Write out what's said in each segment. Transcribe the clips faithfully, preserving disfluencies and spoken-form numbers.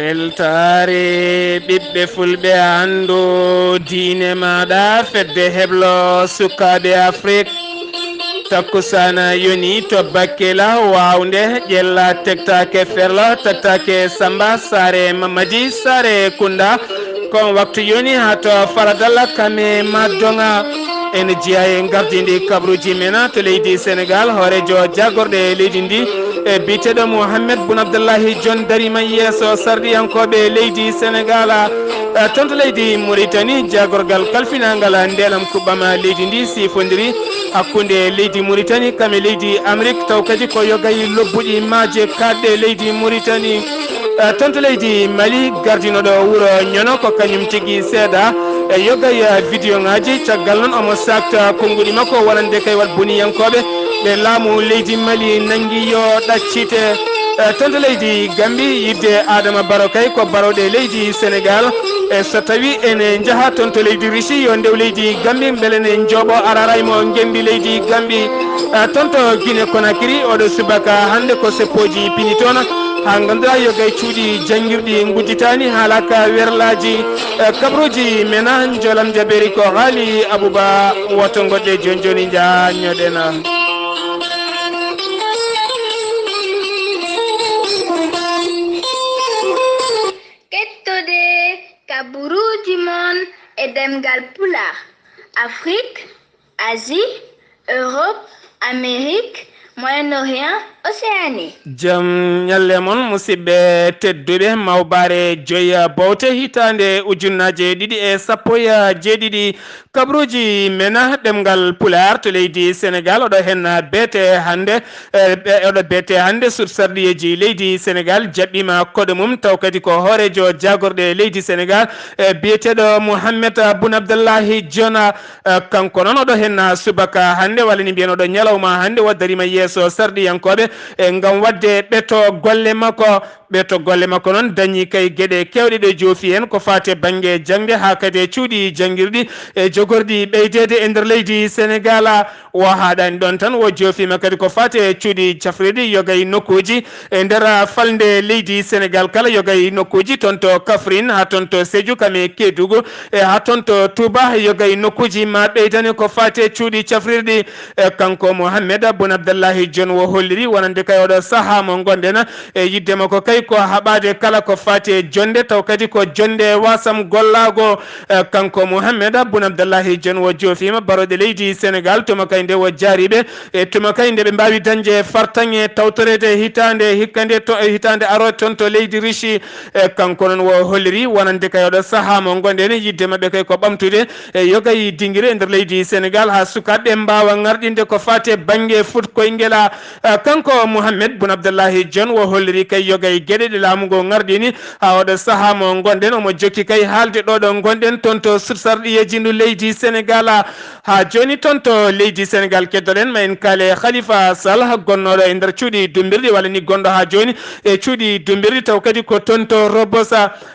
Weltaare ɓiɓɓe fulɓe, anndu diine maaɗa, fedde heblo sukaaɓe Afrik. Takkusana yoni to Bakkela, waawnde ƴella, tektake Ferlo, tektake Samba, Saare Mamadi, Saare Kunda. Kon waktu yoni haa to Faradalla kame Madonga. En jeyaa e gardindi kabruuji men to leydi Senegal, hooreejo jaagorɗe leydi ndi, e biyeteeɗo Mohamed Boun Abdallahi Dionne darima yeeso sarɗiyankooɓe leydi Senegal. Eh, toon to leydi Mauritanie, jaagorgal kalfinaangal ndeelam kuɓɓam leydi ndi sifondiri hakkunde leydi Mauritanie kame leydi Amérique, taw kadi ko yogay lobbuɗi maaje kaaɗɗe leydi Mauritanie. Eh, toon to leydi Mali, gardinoɗo wuro Ñono ko kañum tigi seeɗa, eh, yogay, eh, vidéo ŋaaji. Caggal noon omo sakta konnguɗi makko wonande kay wat boniyankooɓe ɓe laamu leydi Mali nanngi yo ɗaccite. Eh, toon to leydi Gambi, yidde Adama Baro kay ko barooɗe leydi Senegal. E so tawi ene njaha toon to leydi Russie, yo ndew leydi Gambi, mbele ne njooɓo araray mo ngenndi leydi Gambi. Eh, toon to Guinée Conakry, oɗo subaka hannde ko seppooji pini toon, haa ngannduɗaa yogay cuuɗi janngirɗi ngudditaani, haalaka werlaaji. Eh, kabruuji mena njolam jabeeri ko haali Abouba. Woto ngoɗɗe jooni jooni njaha ñoɗena. Kettode kaburuuji mon e ɗemngal Pulaar, Afrik, Asie, Europe, Amérique, Moyen-Orient, Océanie. Jam ñalle mon, musidɓe tedduɓe, mawbaare joya bowte hitaande ujunnaaje ɗiɗi e sappo e jeeɗiɗi. Kabruuji mena ɗemngal Pulaar to leydi Senegal, oɗo hen beete hannde, eh, ɓe-, oɗo beete hannde sut sarɗiyeeji leydi Senegal jaɓɓiima koɗo mum, taw kadi ko hooreejo jaagorɗe leydi Senegal, eh, biyeteeɗo Mohamed Boun Abdallahi Dionne, eh, kanko noon oɗo hen subaka hannde, walla ni mbiyen oɗo ñalawma hannde, o darima yeeso sarɗiyankooɓe, eh, ngam waɗde ɓeto golle makko. Ɓeto golle makko noon dañi kay geɗe keewɗe ɗe joofi heen ko faati e bannge jaŋde haa kadi e cuuɗi janngirɗi e jogorɗi ɓeydeede e nder leydi Senegal. O haaɗaani ɗoon tan, o joofiima kadi ko faati e cuuɗi cafrirɗi yoga e nokkuuji e nder falnde leydi Senegal kala, yoga e nokkuuji toon to Kaffrine haa toon to Sédhiou kam e Kédougou e haa toon to Touba, yoga e nokkuuji ma ɓeydane ko faati e cuuɗi cafrirɗi. E kanko Mohamed Boun Abdallahi Dionne o holliri wonande kay oɗo sahaa mo ngonɗen, e yidde makko kay ko haɓaade kala ko faati e jonnde, taw kadi ko jonnde wasam gollaago. E, kanko Mohamed Boun Abdallahi Dionne o joofiima barooɗe leydi Senegal, tuma kay nde o jaariɓe, e tuma kay nde ɓe mbaawi dañde fartaŋŋe tawtoreede hitaande hikka nde to, e hitaande arooɗe toon to leydi Russie. E, kanko noon o holliri wonande kay oɗo sahaa mo ngonɗen, yidde maɓɓe kay ko ɓamtude e yoga e dingire e nder leydi Senegal haa sukaaɓe mbaawa ŋarɗinde ko faati e bannge foot koyngel. A, kanko Mohamed Boun Abdallahi Dionne o holliri kay yoga e geɗe ɗe laamu ngu ŋarɗini haa oɗo sahaa mo ngonɗen, omo jokki kay haalde ɗo ɗo ngonɗen toon to sut sarɗiyeeji ndu leydi Senegal. Haa jooni toon to leydi Senegal keddoɗen ma en kaale Khalifa Sall gonnooɗo e nder cuuɗi dummbirɗi walla ni gonɗo haa jooni e cuuɗi dummbirɗi taw kadi ko toon to Rebos.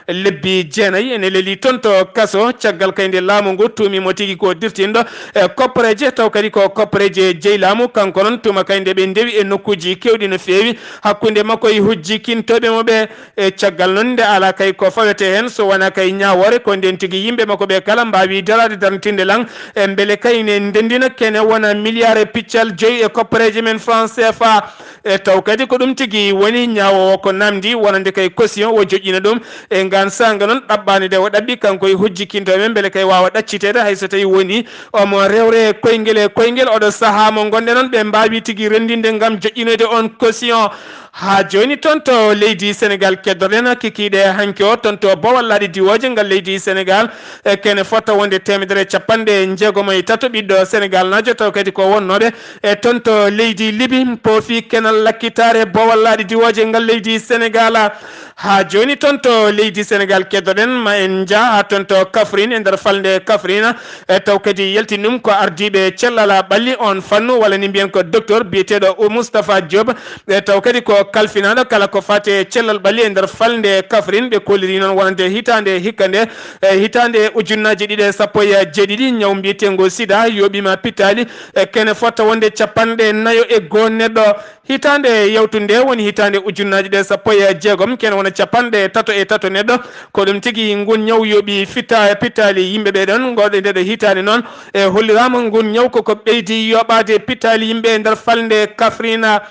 Lebbi jeenayi ene leli toon to kaso, caggal kay nde laamu ngu tuumi mo tigi ko dirtinɗo e kopporeeje, taw kadi ko kopporeeje jeyi laamu. Kanko noon tuma kay nde ɓe ndewi e nokkuuji keewɗi no feewi hakkunde makko e hujjikintooɓe mo ɓe. E caggal noon nde alaa kay ko fawete heen so wonaa kay ñaawoore, ko ndeen tigi yimɓe makko ɓe kala mbaawi daraade darnitinde lan e mbele kay ne ndenndina kene wona miliyaar e piccal joyi e kopporeeje men franc C F A. E taw kadi ko ɗum tigi woni ñaawoowo ko namdi wonande kay caution o joƴƴina ɗum. E ngaan saanga noon ɗaɓɓaani de o ɗaɓɓi kanko e hujjikintooɓe mbele kay waawa ɗacciteede hay so tawi woni omo rewre koyngel e koyngel. Oɗo sahaa mo ngonɗen noon ɓe mbaawi tigi renndinde ngam joƴƴinoyde on caution. Haa jooni toon to leydi Senegal keddoɗen kikiiɗe hanki o toon to Bowal Laaɗe Diwooje ngal leydi Senegal. E kene fota wonde teemedere capanɗe njeegom e tato ɓiɗɗo Senegal naajo taw kadi ko wonnooɓe e toon to leydi Libi poofi kenal lakkitaare Bowal Laaɗe Diwooje ngal leydi Senegal. Haa jooni toon to leydi Senegal keddoɗen ma en njah haa toon to Kaffrine e nder falnde Kaffrine. E taw kadi yaltin ɗum ko ardiiɓe cellal ɓalli on fannu walla ni mbiyen ko docteur biyeteeɗo o Moustapha Diop. E taw kadi ko kalfinaaɗo kala ko faati e cellal ɓalli e nder falnde Kaffrine. Ɓe kolliri noon wonande hitaande hikka nde, e hitaande ujunnaaji ɗiɗi e sappo e jeeɗiɗi, ñaw mbiyeteengo sida yooɓiima pittaali e kene fota wonde capanɗe nayo e goo neɗɗo. Hitaande yawtunde woni hitaande ujunnaaji ɗe sappo e jeegom, kene wona capanɗe tato e tato neɗɗo. Ko ɗum tigi ngun ñaw yooɓi fitta-, pittaali yimɓe ɓee ɗon. Ngoɗo nde ɗo hitaande noon, e holliraama ngun ñaw koko ɓeydi yooɓaade pittaali yimɓe e nder falnde Kafrina.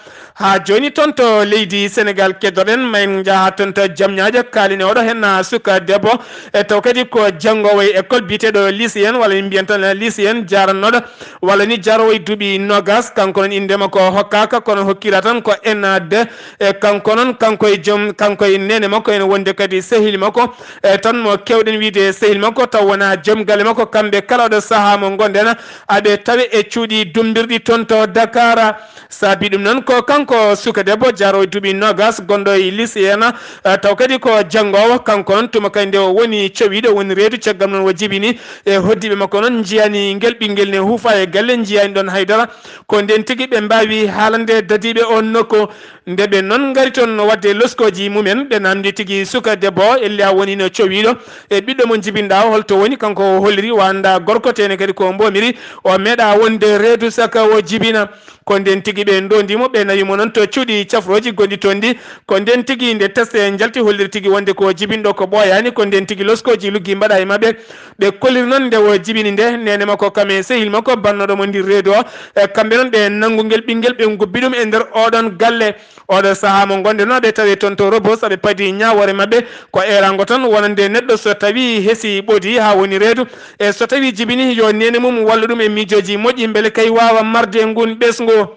Haa jooni toon to leydi Senegaal keddoɗen, ma en njaha toon to Jamñaajo, kaalinen oɗo heen suka debbo, e taw kadi ko janngoowo e école biyeteeɗo lycéen, walla min mbiyen tan lycéen, jaarannoɗo walla ni jaarowo e duuɓi noogas. Kanko noon, innde makko hokkaaka, kono hokkira tan ko N A deux. E kanko noon, kanko e joom, kanko e neene makko, ene wonde kadi sehil makko, e tan mo keewɗen wiyde sehil makko, taw wonaa joom galle makko. Kamɓe kala, oɗo sahaa mo ngonɗen, aɓe tawe e cuuɗi dummbirɗi toon to Dakar. Saabi ɗum noon, ko kanko suka debbo jaarowo e duuɓi noogas, gonɗo e lycée, ena, eh, taw kadi ko janngoowo. Kanko noon, tuma kadi nde o woni cowiiɗo, woni reedu, caggal noon o jibini e hoɗdiiɓe makko noon, njiyaani ngel ɓinngel ne huufa e galle, njiyaani ɗoon hay dara. Ko ndeen tigi ɓe mbaawi haalande dadiiɓe oon nokku. Nde ɓe noon ngari toon waɗde loskooji mumen, ɓe naamndi tigi suka debbo o, ellee a woniino cowiiɗo, e ɓiɗɗo mo jibinɗaa o, holto woni? Kanko o holliri, o anndaa gorko, tee ne kadi ko mboomiri, o meeɗaa wonde reedu saka o jibina. Ko ndeen tigi ɓe ndoondi mo, ɓe nawi mo noon to cuuɗi cafrooji gonɗi toon ɗi. Ko ndeen tigi nde teste njalti, holliri tigi wonde ko jibinɗo ko ɓooyaani. Ko ndeen tigi loskooji luggi mbaɗa e maɓɓe. Ɓe kolliri noon nde o jibini nde, neene makko kam e sehil makko bannooɗo mo ndir reedu o. E kamɓe noon ɓe nanngu ngel ɓinngel, ɓe ngubbi ɗum e nder ooɗoon galle. Ooɗoo sahaa mo ngonɗen o, ɓe tawi toon to Rebeuss, aɓe padi ñaawoore maɓɓe. Ko eeraango tan wonande neɗɗo so tawii hesi ɓoodi haa woni reedu, e so tawii jibini, yo neene mum wallu ɗum e miijooji moƴƴi mbele kay waawa marde ngun ɓesngu.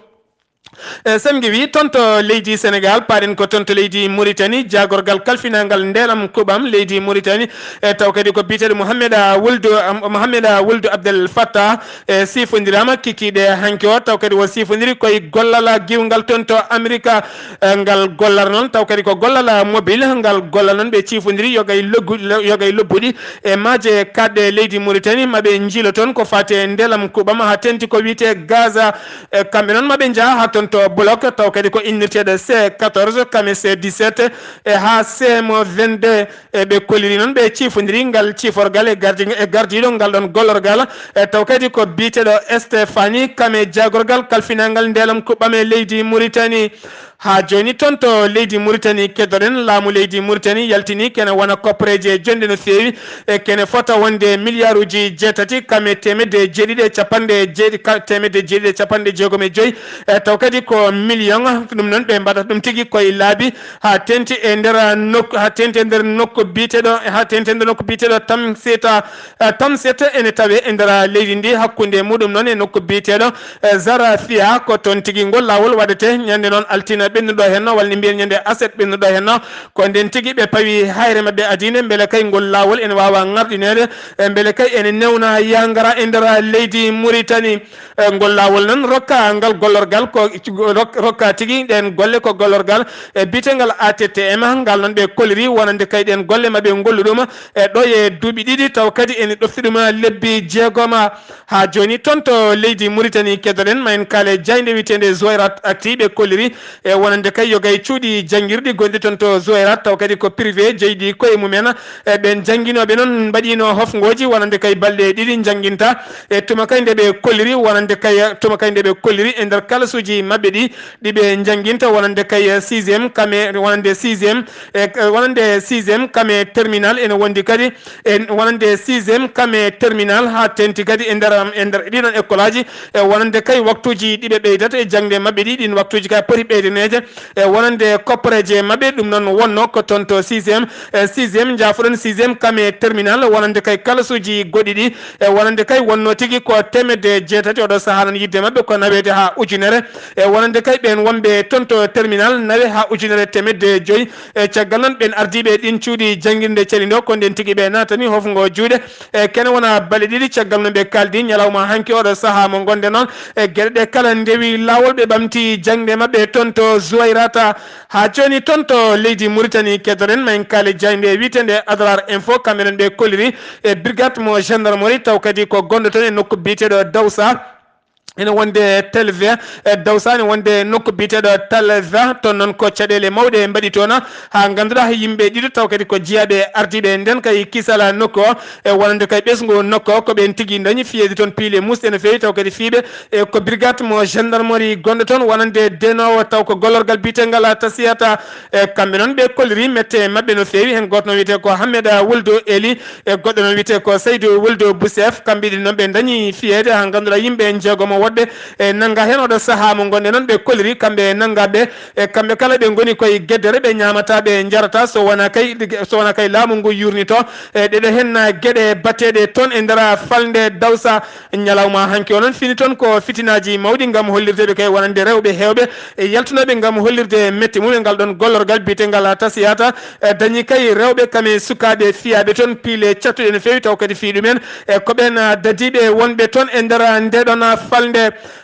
E Samgi wi toon to leydi Senegaal, paaɗen ko toon to leydi Muritani, jaagorgal kalfinaangal ndeelam kuɓam leydi Muritani, e taw kadi ko biyeteeɗo Mouhamed, a, Wuldu, am, Mouhamed, a, Wuldu Abdel Fattah, e sifondiraama kikiiɗe hanki o, taw kadi o sifondiri koye gollal giwngal toon to Amerika. E ngal gollal noon, taw kadi ko gollal mobile, ngal gollal noon ɓe ciifondiri yoga e loggu-, yoga e lobbuɗi e maaje kaaɗɗe leydi Muritani, ma ɓe njiilo toon ko faati e ndeelam kuɓam haa teeŋti ko wiyetee Gaza. E kamɓe noon ma ɓe njaha haa toon to bloc, taw kadi ko innirteeɗo C quatorze, kam e C dix-sept, e haa C M vingt-deux. E ɓe kolliri noon, ɓe ciifondiri ngal ciiforgal e gardi-, e gardiiɗo ngal ɗoon gollorgal, e taw kadi ko biyeteeɗo Stéphanie, kam e jaagorgal kalfinaangal ndeelam kuɓam e leydi Muritani. Haa jooni toon to leydi Muritani keddoɗen, laamu leydi Muritani yaltini kene wona koppareeje jonɗe no feewi, e kene fota wonde miliyaaruuji jeetati kam e teemedde jeeɗiɗi e capanɗe jeeɗi-, ka-, teemedde jeeɗiɗi e capanɗe jeegom e joyi, e taw kadi ko miliyoŋ. Ɗum noon ɓe mbaɗata ɗum tigi koye laabi haa teeŋti e nder nokku, haa teeŋti e nder nokku biyeteeɗo, haa teeŋti e nder nokku biyeteeɗo Tamseta, eh, Tamseta ene tawe e nder leydi ndi, hakkunde muɗum noon e nokku biyeteeɗo, eh, Zarafia. Ko toon tigi ngol laawol waɗete ñande noon altine ɓennuɗo heen o, walla ne mbiyen ñande aset ɓennuɗo heen o. Ko ndeen tigi ɓe pawi hayre maɓɓe adiinde, mbele kay ngol laawol ene waawa ŋarɗineede, eh, mbele kay ene newna yaa ngara e nder leydi Muritani. E ngol laawol noon, rokka ngal gollorgal ko, rok-, rokka tigi ɗeen golle ko gollorgal e biyetengal A T T M. Ngal noon ɓe kolliri wonande kay ɗeen golle ma ɓe ngollu ɗum e ɗo e duuɓi ɗiɗi, taw kadi ene ɗofti ɗum lebbi jeegom. Haa jooni toon to leydi Muritani keddoɗen, ma en kaale jaaynde wiyeteende Zouairat Actu, ɓe kolliri e wonande kay yoga e cuuɗi janngirɗi gonɗi toon to Zouairat, taw kadi ko privé, jeyɗi koye mumen. E ɓeen jannginooɓe noon mbaɗiino hofngooji wonande kay balɗe ɗiɗi njannginta. E tuma kay nde ɓe kolliri wonande kay, tuma kay nde ɓe kolliri e nder kalasuuji maɓɓe ɗi, ɗi ɓe njannginta wonande kay sixième, kame wonande sixième, e wonande sixième, kame terminal ene wondi kadi, e wonande sixième, kame terminal haa teeŋti kadi e nder, e nder ɗiɗon école aji, e wonande kay waktuuji ɗi ɓe ɓeydata e jaŋde maɓɓe ɗi, ɗin waktuuji kay poti ɓeydaneede, e wonande koppareeje maɓɓe. Ɗum noon wonno ko toon to sixième, e sixième, njaafoɗon sixième, kame terminal, wonande kay kalasuuji goɗɗi ɗi, e wonande kay wonno tigi ko teemedde jeetati, oɗo sahaa noon yiɗde maɓɓe ko naweede haa ujunere, e wonande kay ɓeen wonɓe toon to terminal nawe haa ujunere teemedde joyi. E caggal noon, ɓeen ardiiɓe ɗiin cuuɗi janngirde calindo, ko ndeen tigi ɓe naatani hofngo juuɗe. E kene wona balɗe ɗiɗi caggal no ɓe kaaldi ñalawma hanki oɗo sahaa mo ngonɗen noon. E geɗe ɗe kala ndewi laawol, ɓe ɓamti jaŋde maɓɓe toon to Zuwayrata. Haa jooni toon to leydi Muritani, keɗoɗen ma en kaale jaaynde wiyeteende Adrar Info, kamɓe noon ɓe kolliri e brigade mo gendarmerie, taw kadi ko gonɗo toon e nokku biyeteeɗo Dawsa. ene wonde Telve, e Dawsa ne wonde nokku biyeteeɗo Telve. Toon noon ko caɗeele mawɗe mbaɗi toon, haa ngannduɗaa yimɓe ɗiɗo taw kadi ko jiyaaɓe ardiiɓe nden kay kisala nokku o, e wonande kay ɓesngu nokku o, ko ɓeen tigi dañi fiyeede toon piile muusɗe no feewi. Taw kadi fiiɓe e ko brigade mo gendarmerie gonɗo toon, wonande denoowo taw ko gollorgal biyeteengal Tasiyata. E kamɓe noon ɓe kolliri mette maɓɓe no feewi. Heen gooto no wiyetee ko Hammed Wuldu Eli, e goɗɗo noon wiyetee ko Seydou Wuldu Bousef. Kamɓe ɗiɗi noon ɓe dañi fiyeede haa ngannduɗaa yimɓe jeegomo woɗɓe e nannga heen. Oɗo sahaa mo ngonɗen noon ɓe kolliri kamɓe e nanngaɓe, e kamɓe kala ɓe ngoni koye geddere, ɓe ñaamata, ɓe njarata, so wonaa kay, so wonaa kay laamu ngu yuurnito. E ɗeɗo heen geɗe baɗteeɗe toon e nder falnde Dawsa, ñalawma hanki o noon fini toon ko fitinaaji mawɗi ngam hollirde ɓe kay wonande rewɓe heewɓe e yaltunooɓe ngam hollirde mette mum e ngal ɗoon gollorgal biyeteengal Tasiyata. E dañi kay rewɓe kam e sukaaɓe fiyaaɓe toon piile cattuɗe no feewi, taw kadi fii ɗumen e ko ɓeen, a, dadiiɓe wonɓe toon e nder nde ɗoon, a, falnde.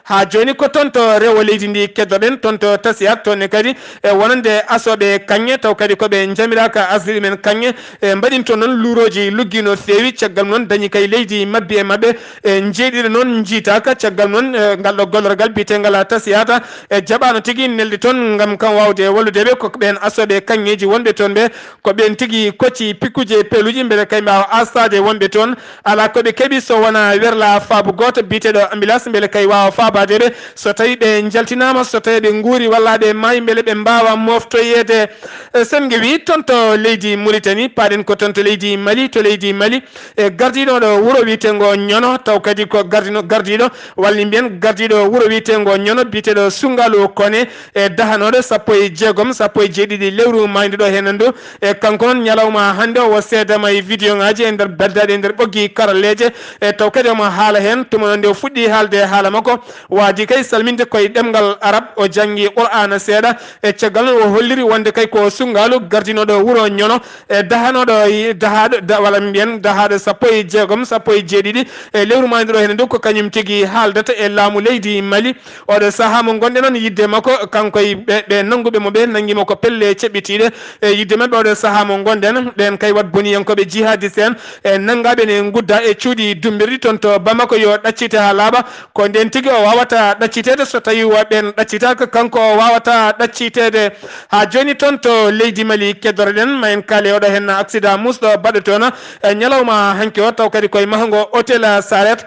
Haa jooni ko toon to rewo leydi ndi keddoɗen, toon to Tasiyat, toon ne kadi e wonande asooɓe kaŋŋe, taw kadi ko ɓe njamiraaka asde ɗumen kaŋŋe, e mbaɗinto noon luurooji luggi no feewi. Caggal noon dañi kay leydi mabbi e maɓɓe, e njeeɗiɗo noon njiitaaka. Caggal noon, e ngal ɗo gollorgal biyeteengal Tasiyata, e jaɓaano tigi nelde toon ngam kam waawde wallude ɓe. Ko ɓeen asooɓe kaŋŋeeji wonɓe toon ɓe, ko ɓeen tigi kocci pikkuuji e peeluuji mbele kay mbaawa aastaade wonɓe toon. Alaa ko ɓe keɓi so wonaa werla faabu gooto biyeteeɗo ambulance mbele kay waawa faabaade ɓe. So tawii ɓe njaltinaama, so tawii ɓe nguuri walla ɓe maayi, mbele ɓe mbaawa mooftoyeede. E, so en ngewii toon to leydi Mauritanie, paaɗen ko toon to leydi Mali, to leydi Mali. E, gardiiɗo ɗo wuro wiyeteengo Ñono, taw kadi ko gardino-, gardiiɗo, walla mbiyen gardiiɗo wuro wiyeteengo Ñono, biyeteeɗo Sungalu Kone, e dahanooɗo sappo e jeegom, sappo e jeeɗiɗi lewru maaydu ɗo heen ndu. E, kanko noon ñalawma hannde o, o seedama e vidéo ŋaaji e nder beddaaɗi e nder ɓoggi karalleeje. E, taw kadi omo haala heen, tuma noon nde o fuɗɗi haalde haala makko, waadi kay salminde koye ɗemngal Arab, o janngi Qur'aana seeɗa. E caggal noon o holliri wonde kay ko Sungalu gardiinooɗo wuro Ñono, e dahanooɗo, dahaaɗo, da-, walla mbiyen dahaaɗo sappo e jeegom, sappo e jeeɗiɗi e lewru maaydu ɗo heen ndu, ko kañum tigi haaldata e laamu leydi Mali. Oɗo sahaa mo ngonɗen noon yiɗde makko, kanko e ɓe, ɓe nannguɓe mo ɓe, nanngi mo ko pelle ceɓɓitiiɗe. E yiɗde maɓɓe oɗo sahaa mo ngonɗen, ɓeen kay wat boniyankooɓe jihadiste en, e nanngaaɓe ne ngudda e cuuɗi dummbirɗi toon to Bamako yo ɗaccite haa laaɓa. Ko ndeen tigi o waawata ɗacciteede, so tawii wo ɓeen ɗaccitaaka, kanko o waawata ɗacciteede. Haa jooni toon to leydi Mali keddoroɗen, ma en kaale oɗo heen accident muusɗo baɗɗo toon e ñalawma hanki o, taw kadi koye mahango hôtel Saret.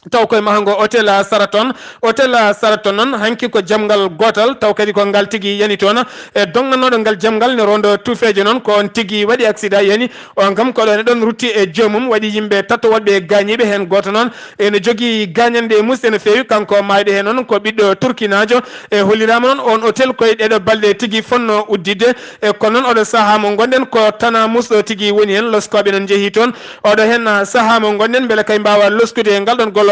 Taw koye mahango hôtel Saraton. Hôtel Saraton noon, hanki ko jamngal gootal, taw kadi ko ngal tigi yani toon. E dognanooɗo ngal jamngal ne rondo tuufeeje noon, ko on tigi waɗi accident yani. On kam ko ɗo ne ɗon rutti e joomum, waɗi yimɓe tato woɗɓe gaañiiɓe, heen gooto noon ene jogii gaañanɗe muusɗe no feewi. Kanko maayɗo heen noon ko ɓiɗɗo turkinaajo. E holliraama noon on hôtel koye ɗeɗo balɗe tigi fotno udditde. E kono noon oɗo sahaa mo ngonɗen ko tana muusɗo tigi woni heen. Loskooɓe noon njehii toon. Oɗo heen, ah, sahaa mo ngonɗen, mbele kay mbaawa loskude e ngal ɗoon gollorgal.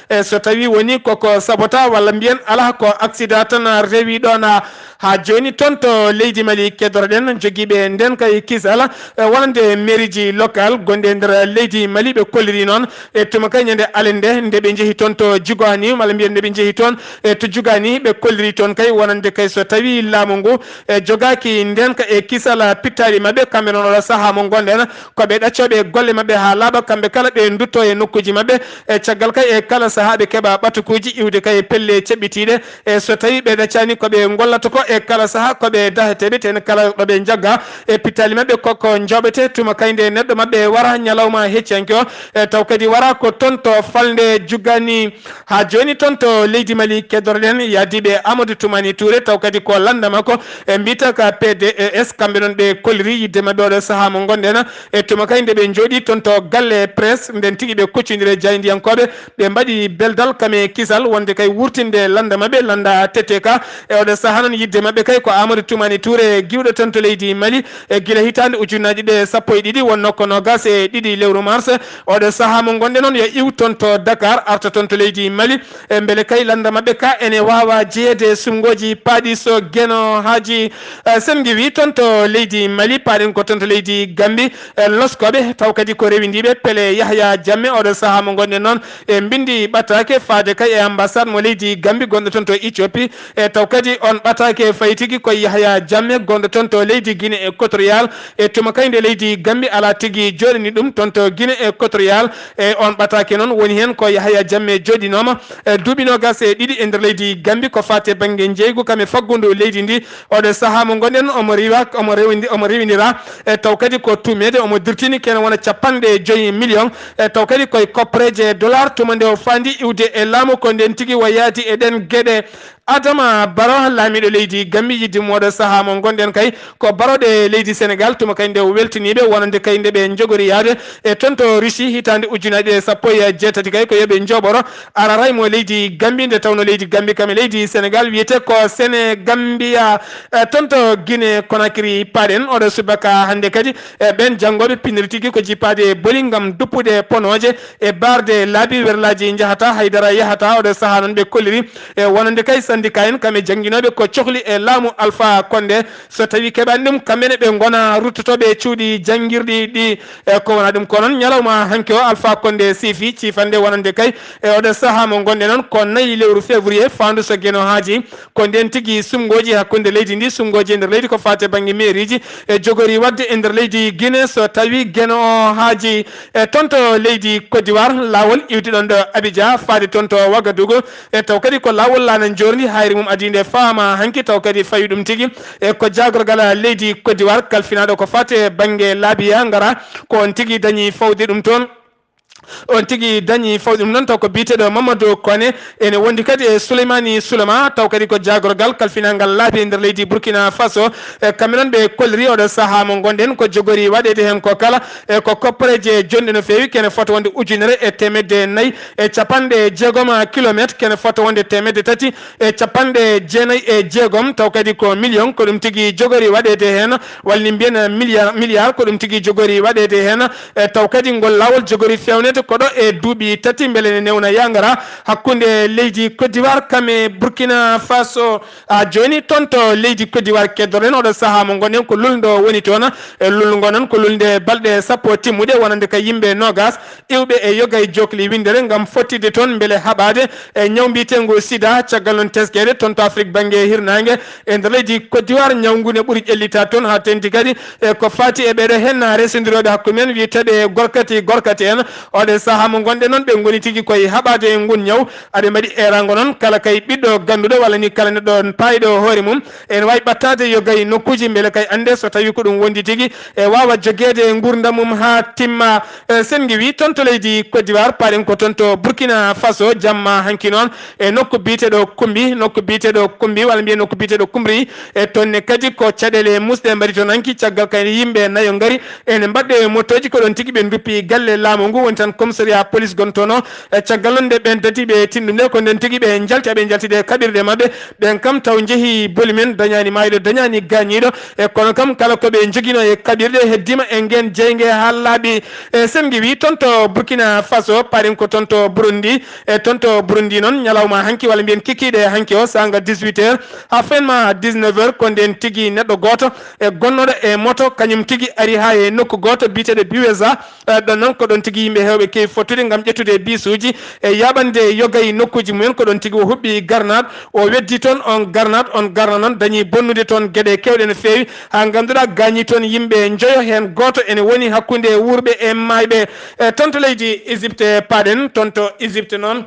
E so tawii woni koko sabota walla mbiyen alaa ko accident tan rewi ɗoon, ah, haa jooni toon to leydi Mali keddoroɗen jogiiɓe ndeen kay kisal, e wonande mairieji local gonɗi e nder leydi Mali, ɓe kolliri noon e tuma kay ñande alende nde ɓe njehi toon to Jugani, walla mbiyen nde ɓe njehi toon e to Jugani, ɓe kolliri toon kay wonande kay so tawii laamu ngu e jogaaki ndeen ka e kisal pittaali maɓɓe, kamɓe noon oɗo sahaa mo ngonɗen ko ɓe ɗaccooɓe golle maɓɓe haa laaɓa, kamɓe kala ɓe ndutto e nokkuuji maɓɓe. E caggal kay e kala sahaa ɓe keɓa ɓatukuuji iwde kay e pelle ceɓɓitiiɗe. E so tawii ɓe ɗaccaani ko ɓe ngollata ko e kala sahaa ko ɓe daheteeɓe, tee ne kala ɗo ɓe njagga e pittaali maɓɓe koko njooɓete tuma kay nde neɗɗo maɓɓe wara ñalawma hecciyanke o. E taw kadi wara ko toon to falnde Jugani. Haa jooni toon to leydi Mali keddoroɗen yaadiiɓe Amadou Toumani Touré, taw kadi ko lannda makko e mbiyata ka P D E S, kamɓe noon ɓe kolliri yiɗde maɓɓe oɗo sahaa mo ngonɗen. E tuma kay nde ɓe njooɗii toon to galle presse, nden tigi ɓe koccondiri e jaayndiyankooɓe, ɓe mbaɗi beldal kam e kisal wonde kay wurtinde lannda maɓɓe, lannda T T K. E oɗo sahaa noon yiɗde maɓɓe kay ko Amadou Toumani Touré, giwɗo toon to leydi Mali, e gila hitaande ujunnaaji ɗiɗi e sappo e ɗiɗi, wonnoo ko noogaas e ɗiɗi lewru mars. Oɗo sahaa mo ngonɗen noon yo iw toon to Dakar, arta toon to leydi Mali. E mbele kay lannda maɓɓe ka ene waawa jeyeede e suɓngooji Paɗiso, Geno, Haaji, eh, Sen Ngiwi toon to leydi Mali, paaɗen ko toon to leydi Gambi. Eh, loskooɓe, taw kadi ko rewindiiɓe Pele Yahya Jamme, oɗo sahaa mo ngonɗen noon, E mbindi ɓataake faade kay e ambassade mo leydi Gambi gonɗo toon to Ethiopie. E taw kadi on ɓataake fayi tigi ko Yahya Jammeh gonɗo toon to leydi Guinée Équatoriale. E tuma kay nde leydi Gambi alaa tigi jooɗini ɗum toon to Guinée Équatoriale. E on ɓataake noon woni heen ko Yahya Jammeh jooɗinooma, e duuɓi noogas e ɗiɗi e nder leydi Gambi ko faati e bannge njeeygu kam e faggundu leydi ndi. Oɗo sahaa mo ngonɗen omo riwa, omo rewindi-, omo rewindira. E taw kadi ko tuumeede omo dirtini kene wona capanɗe joyi million. E taw kadi koye koppareeje dollar tuma nde o faandi iwde e laamu ko nden tigi wa yaadi e ɗen geɗe. Adama Baro, laamiiɗo leydi Gambi, yidde mum oɗo sahaa mo ngonɗen kay, ko baroɗe leydi Senegal, tuma kay nde o weltiniiɓe wonande kay nde ɓe njogori yaade e toon to Russie hitaande ujunaaji ɗiɗi e sappo e jeetati kay ko yo ɓe njooɓoro araray mo leydi Gambi, nde tawno leydi Gambi kam e leydi Senegal wiyete ko Senegambia. E toon to Guinée Conakry paaɗen oɗo subaka hannde kadi, e ɓeen janngooɓe piniri tigi ko jippaade e boli ngam duppude ponooje e baarde laabi werlaaji njahata, haydara yahata. Oɗo sahaa noon ɓe kolliri e wonande kay syndicat en kam e jannginooɓe ko cohli e laamu Alpha Condé. So tawii keɓaani ɗum, kamɓe ne ɓe ngona ruttotooɓe e cuuɗi janngirɗi ɗi. E ko wona ɗum ko noon, ñalawma hanki o, Alpha Condé siifi ciifande wonande kay e oɗo sahaa mo ngonɗen noon ko nayi lewru février, faandu so Geno haaji. Ko ndeen tigi suɓngooji hakkunde leydi ndi, suɓngooji e nder leydi ko faati e bannge meeriiji, e jogori waɗde e nder leydi Guinée so tawii Geno o haaji. E toon to leydi Côte d'Ivoire, laawol iwdi ɗoon ɗo Abidjan faade toon to Ouagadougou. E taw kadi ko laawol laana njoorndi, hayre mum adii nde faama hanki, taw kadi fawi ɗum tigi. E ko jaagorgal leydi Côte d'Ivoire kalfinaaɗo ko faati e bannge laabiya ngara, ko on tigi dañi fawde ɗum toon. On tigi dañi fawde ɗum noon taw ko biyeteeɗo Mamadou Koné, ene wondi kadi e Souleymani Soulema, taw kadi ko jaagorgal kalfinangal laabi e nder leydi Burkina Faso. E kamɓe noon ɓe kolliri oɗo sahaa mo ngonɗen ko jogori waɗeede heen ko kala, e ko koppareeje jonɗe no feewi, kene fota wonde ujunere e teemedde nayi e capanɗe jeegom kilometre, kene fota wonde teemedde tati e capanɗe jeenayi e jeegom, taw kadi ko million ko ɗum tigi jogori waɗeede heen, walla ni mbiyen milliard, milliard ko ɗum tigi jogori waɗeede heen. E taw kadi ngol laawol jogori feewneede ko ɗo e duuɓi tati mbele ne newna yangara hakkunde leydi Côte d'Ivoire kam e Burkina Faso. A jooni toon to leydi Côte d'Ivoire keddoɗen oɗo sahaa mo ngonɗen ko lulndo woni toon. E lulngo noon ko lulnde balɗe sappo timmuɗe wonande ka yimɓe noogas iwɓe e yoga e jokli winndere ngam fottitde toon mbele haɓaade e ñaw mbiyeteengo sida. Caggal noon teskeede toon to Afrik bannge hirnaange e nder leydi Côte d'Ivoire, ñaw ngu ne ɓuri ƴellitaade toon haa teeŋti kadi e ko faati e ɓeeɗo heen resondirooɓe hakkunde men wiyeteeɓe gorkati gorkati en. Oɗo sahaa mo ngonɗen noon ɓe ngoni tigi koye haɓaade e ngun ñaw. Aɓe mbaɗi eeraango noon kala kay ɓiɗɗo gannduɗo walla ni kala neɗɗo paayiɗo hoore mum ene waawi ɓattaade yoga e nokkuuji mbele kay annde so tawii ko ɗum wondi tigi e waawa jogeede nguurndam mum haa timma. E, sen ngiwii toon to leydi Côte d'Ivoire, paaɗen ko toon to Burkina Faso, jamma hanki noon e nokku biyeteeɗo Kumbi, nokku biyeteeɗo Kumbi, walla mbiyen nokku biyeteeɗo Kumri. E toon ne kadi ko caɗeele muusɗe mbaɗi toon hanki, caggal kay yimɓe nayo ngari ene mbaɗɗo e motooji, ko ɗoon tigi ɓe nduppi galle laamu ngu, woni tan commissariat police gontono. E caggal noon nde ɓeen tati ɓe tinndunde, ko ndeen tigi ɓe njalti, ɓe njaltide kaɓirɗe maɓɓe. Ɓeen kam taw njehi boli men, dañaani maayɗo, dañaani gaañiiɗo. E kono kam kala ko ɓe njoginoo e kaɓirɗe heddiima e ngeen jeynge haa laaɓi. E sen ngiwii toon to Burkina Faso, paaɗen ko toon to Burundi. E toon to Burundi noon, ñalawma hanki, walla mbiyen kikiiɗe hanki o, saanga dix-huit heures haa fenma dix-neuf heures, ko ndeen tigi neɗɗo gooto e gonnooɗo e moto, kañum tigi ari haa e nokku gooto biyeteeɗo Biweza. E, ɗon noon ko ɗon tigi yimɓe heewɓe keewi fottude ngam ƴettude biisuuji e yaaɓande yoga e nokkuuji mumen. Ko ɗon tigi o huɓɓi garnaat, o weddi toon on garnaat, on garnaat noon dañi bonnude toon geɗe keewɗe no feewi, haa ngannduɗaa gaañi toon yimɓe njoyo, heen gooto ene woni hakkunde wuurɓe e maayɓe. E, toon to leydi Égypte paaɗen, toon to Égypte noon.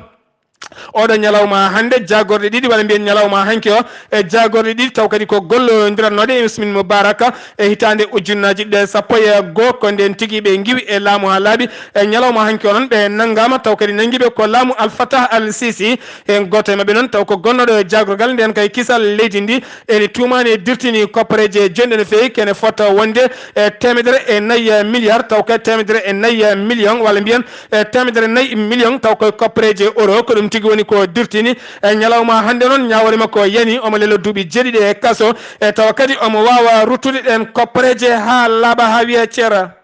Oɗo ñalawma hannde, jaagorɗe ɗiɗi, walla mbiyen ñalawma hanki o, e jaagorɗe ɗiɗi, taw kadi ko gollondirannooɗe e Husni Mubarak e hitaande ujunnaaji ɗiɗi e sappo e goo, ko ndeen tigi ɓe ngiwi e laamu haa laaɓi. E ñalawma hanki o noon, ɓe nanngaama, taw kadi nanngiiɓe ko laamu Al Fatah Al Sisi. Heen gooto e maɓɓe noon, taw ko gonnooɗo e jaagorgal ndeen kay kisal leydi ndi, ene tuumaani e dirtini koppareeje jonɗe no feewi, kene fota wonde e teemedere e nayi milliard, taw kay teemedere e nayi million, walla mbiyen e teemedere nayi million, taw koye koppareeje euro, ko ɗum tigi woni ko dirtini. E ñalawma hannde noon, ñaawoore makko yani, omo leloo duuɓi jeeɗiɗi e kaso, e tawa kadi omo waawa ruttude ɗeen koppareeje haa laaɓa, haa wiya ceera.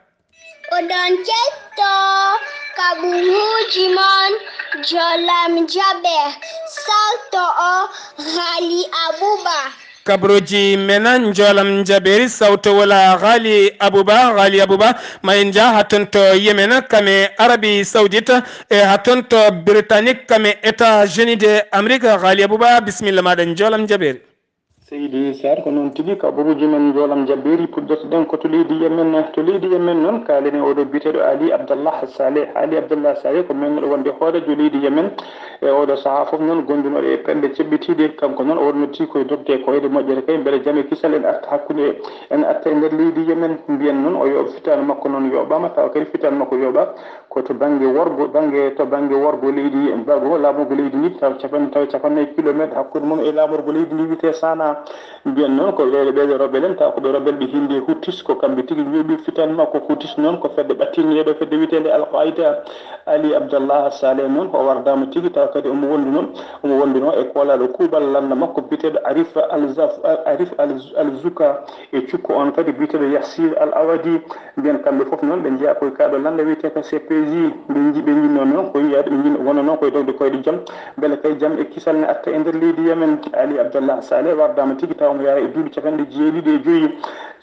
Oɗon ketto kaɓuuji mon Jolam Jaɓe, salto o Haali Abuba. Kabrooji men, njoolam njabeeri, sawto wola Ghali Abouba, Ghali Abouba, ma en njah haa toon to Yemen, kam e Arabie Saoudite, e haa toon to Britannique, kam e États-Unis de Amérique. Ghali Abouba, bisimilla maaɗa, njoolam njabeeri. Seydi Sarr, ko noon tigi, kabrooji men, njoolam njabeeri, puɗɗoto-ɗen ko to leydi Yemen. To leydi Yemen noon, kaalen e oɗo biyeteeɗo Ali Abdallah Saleh. Ali Abdallah Saleh ko meeɗɗo wonde hooreejo leydi Yemen. E oɗo sahaa fof noon, gondunooɗo e pelle ceɓɓitiiɗe, kanko noon o wonnoo ko e dogde koyɗe moƴƴere kay, mbele jam e kisal en arta hakkunde, en arta e nder leydi Yemen. Mbiyen noon o yo-, fitaandu makko noon yooɓaama, tawa kadi fitaandu makko yooɓaa ko to bannge worgo, bannge, to bannge worgo leydi, bago laamorgo leydi ndi, tawa capanɗe, tawa capanɗe nayi kilomeeter hakkunde mum e laamorgo leydi ndi wiyetee Sanaa. Mbiyen noon ko ɓeeɗo, ɓeeɗo rebel en, tawa ko ɓe rebel ɓe hinnde Houthis, ko kamɓe tigi njooɓi fitaandu makko. Houthis noon ko fedde ɓattinneeɗo, fedde wiyeteende Al Qaida. Ali Abdallah Saleh noon o wardaama tigi, tawa kadi omo wonduno, omo wonduno e koolaaɗo kuuɓal lannda makko biyeteeɗo Arif Al Zaf-, Arif Al, Al Zuka, e cukko on kadi biyeteeɗo Yassir Al Awadi. Mbiyen kamɓe fof noon ɓe njeyaa koye kaaɗo lannda wiyetee ko C P J. Ɓe nji-, ɓe njinnoo noon ko yiyaade, ɓe njin-, wonoo noon koye dogde koyɗe jam, mbele kay jam e kisal ne arta e nder leydi Yemen. Ali Abdallah Saleh wardaama tigi, tawa omo yaha e duuɓi capanɗe jeeɗiɗi e joyi.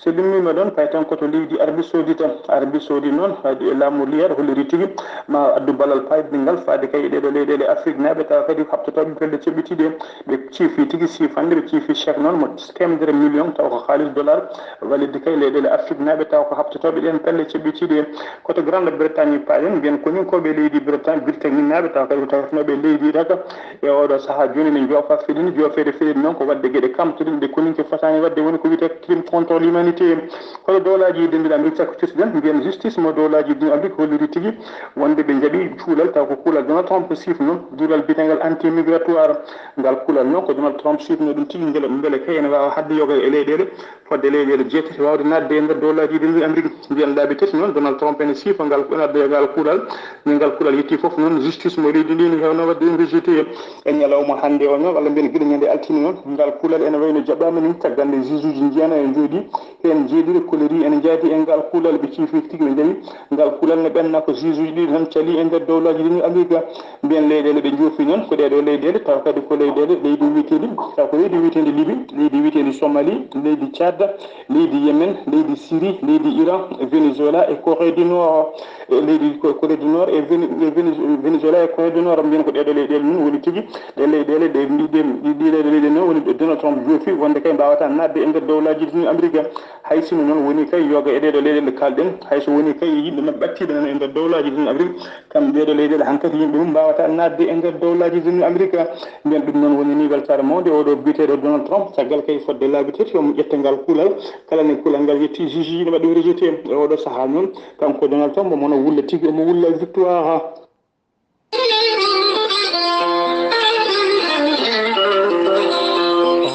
So limmiima ɗoon, pay tan ko to leydi Arabie Saoudite. Arabie Saoudite noon, haadi e laamu Riyad, holliri tigi ma addu ballal paaydingal faade kay e ɗeeɗo leyɗeele Afriknaaɓe, tawa kadi ko haɓtotooɓe pelle ceɓɓitiiɗe. Ɓe ciifi tigi siifannde, ɓe ciifi chèque noon mo teemedere million, tawa ko kaalis dollar, valide kay leyɗeele Afriknaaɓe, tawa ko haɓtotooɓe ɗeen pelle ceɓɓitiiɗe. Ko to Grande Bretagne paaɗen, mbiyen koninkooɓe leydi Bretagne, Britaninaaɓe, tawa kadi ko tawetnooɓe leydi Iraka, e oɗo sahaa jooni ne njoofa feɗini, joofeede feɗini noon ko waɗde geɗe kamtoɗinɗe koninke fotaani waɗde, woni ko wiyetee crime contre l'humanité. Kono dowlaaji denduɗi Amérique, sakko cettuɗen, mbiyen justice mo dowlaaji denduɗi Amérique holliri tigi wonde ɓe njaɓi cuulal, taw ko kuulal Donald Trump siifno, duulal biyetegal anti-migratoire. Ngal kuulal noon ko Donald Trump siifno ɗum tigi, ngel mbele kay ene waawa haɗde yoga e leyɗeele fodde leyɗeele jeetati waawde naatde e nder dowlaaji denduɗi Amérique. Mbiyen laabi tati noon Donald Trump ene siifa ngal, ene adda ngal kuulal. Nde ngal kuulal yettii fof noon, justice mo leydi ndi ne hewno waɗde ɗum rejeté. E ñalawma hannde o noon, walla mbiyen gila ñande altine noon, ngal kuulal ene wayno jaɓaama ni, caggal nde juge uji njiyaano e njooɗi heen jeeɗiɗo koleri ene njaadi e ngal kuulal. Ɓe ciifi tigi ɓe njawi ngal kuulal ne ɓenna ko juge uji ɗiɗi tan cali e nder dowlaaji ɗi Amerika. Mbiyen leyɗeele ɓe njoofi noon ko ɗeeɗo leyɗeele, tawa kadi ko leyɗeele, leydi wiyeteendi, tawa ko leydi wiyeteendi Libi, leydi wiyeteendi Somali, leydi Tchad, leydi Yemen, leydi Syrie, leydi Iran, Venezuela e Corée du Nord. E leydi Ko-, Corée du Nord e Vene-, e Vene-, Venezuela e Corée du Nord, mbiyen ko ɗeeɗo leyɗeele noon woni tigi ɗe leyɗeele ɗe mbiɗen, ɗi, ɗi leyɗeele ɗe noon woni ɗe Donald Trump joofi wonde kay mbaawata naatde e nder dowlaaji ɗi Amerika. Hay sinno noon woni kay yoga e ɗeeɗo leyɗeele kalɗen, hay so woni kay yimɓe maɓɓe ɓattiiɓe noon e nder dowlaaji ɗi Amerika, kam ɗeeɗo leyɗeele hankadi yimɓe mum mbaawata naatde e nder dowlaaji ɗi Amerika. Mbiyen ɗum noon woni ni weltaare mawnde oɗo biyeteeɗo Donald Trump, caggal kay fodde laabi tati omo ƴetta ngal kuulal, kala ne kuulal ngal yetti juge ina waɗi rejeté. E oɗo sahaa noon, kanko Donald Trump omo wulla tigi, omo wulla victoire.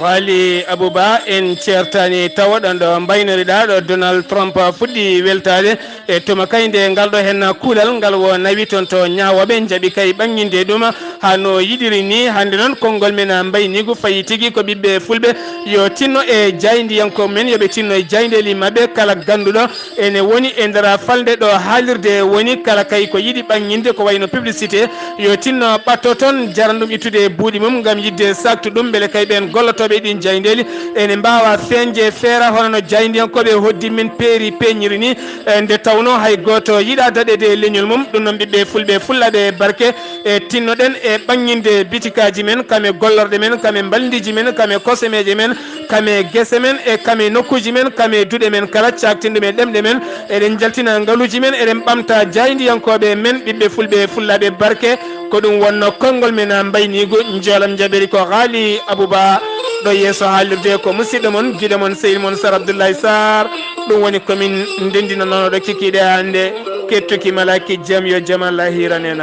Ghali Abouba, en ceertaani tawo ɗon ɗo mbaynoriɗaa ɗo Donald Trump fuɗɗi weltaade e tuma kay nde ngal ɗo heen kuulal ngal wo nawi toon to ñaawooɓe njaɓi kay ɓaŋŋinde ɗum haa no yiɗiri ni. Hannde noon konngol men mbayniigu fayi tigi ko ɓiɓɓe fulɓe yo tinno e jaayndiyankooɓe men, yo ɓe tinno e jaayndeeli maɓɓe kala gannduɗo ene woni e nder falnde ɗo haalirde woni, kala kay ko yiɗi ɓaŋŋinde ko wayno publicité, yo tinno ɓatto toon, jaran ɗum ittude e buuɗi mum ngam yiɗde saaktu ɗum, mbele kay ɓeen gollotooɓe e ɗiin jaayndeeli ene mbaawa feeñde feera hono no jaayndiyankooɓe hoddi min peeri peeñiri ni, e nde tawnoo hay gooto yiɗaa daɗeede e leñol mum. Ɗum noon ɓiɓɓe fulɓe fullaaɓe barke, e tinnoɗen e ɓaŋŋinde bitikaaji men, kam e gollorɗe men, kam e mbalndiji men, kam e kosemeeje men, kam e gese men, e kam e nokkuuji men, kam e duɗe men kala, caaktin ɗum e ɗemɗe men. Eɗen njaltina ngaluuji men, eɗen ɓamta jaayndiyankooɓe men, ɓiɓɓe fulɓe e fullaaɓe barke. Ko ɗum wonnoo konngol men mbayniigu, njoolam njaɓeeri ko Ghali Abouba. Ɗo yeeso haalirde ko musidɗo mon, giɗo mon, sehil mon Sar Abdoulaye Sarr. Ɗum woni ko min ndenndinanooɗo kikiiɗe hannde. Kettuki malaaki jam, yo jam Allah hiiran en.